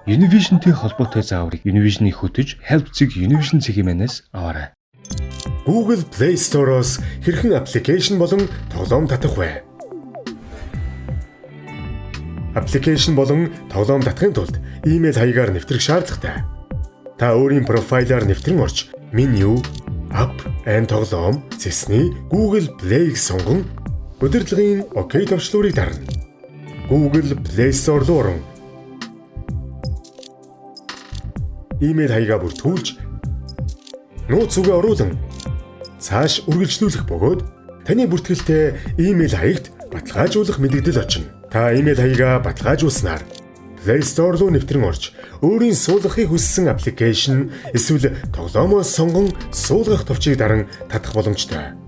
Univision-тэй холбоотой зааврыг Univision-ы хөтөж Help цэг Univision цэгийн аваарай. Google Play Store-оос хэрхэн application болон тоглоом татах вэ? Application болон тоглоом татахын тулд email хаягаар нэвтрэх шаардлагатай. Та өөрийн профайлаар нэвтрэн орж меню, App and тоглоом цэсний Google Play-г сонгон удирдлагын OK товчлуурыг дарна. Google Play Store руу орон email хаягаа бүртгүүлж, нууц үгээ оруулан цааш үргэлжлүүлэх бөгөөд таны бүртгэлтэй email хаягт баталгаажуулах мэдэгдэл очино. Та email хаягаа баталгаажуулснаар Play Store руу нэвтрэн орж, өөрийн суулгахыг хүссэн application эсвэл тоглоомоо сонгон суулгах товчийг даран татах боломжтой.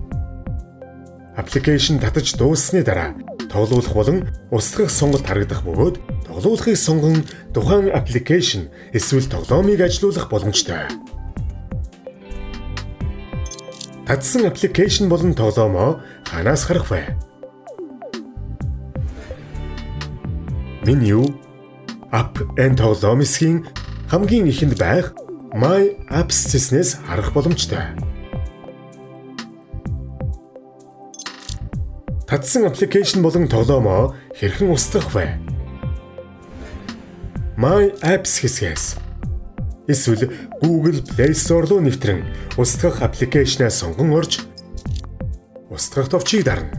Application татаж дууссаны дараа тоглуулах болон устгах сонголт харагдах бөгөөд тоглуулахыг сонгон тухайн application эсвэл тоглоомыг ажилуулах боломжтой. Татсан application болон тоглоомоо хаанаас харах вэ? Меню, App and тоглоом хэсгийн хамгийн эхэнд байх My Apps цэснээс харах боломжтой. Татсан application болон тоглоомоо хэрхэн устгах вэ? My Apps хэсгээс эсвэл Google Play Store руу нэвтрэн устгах application-аа сонгон орж устгах товчийг дарна.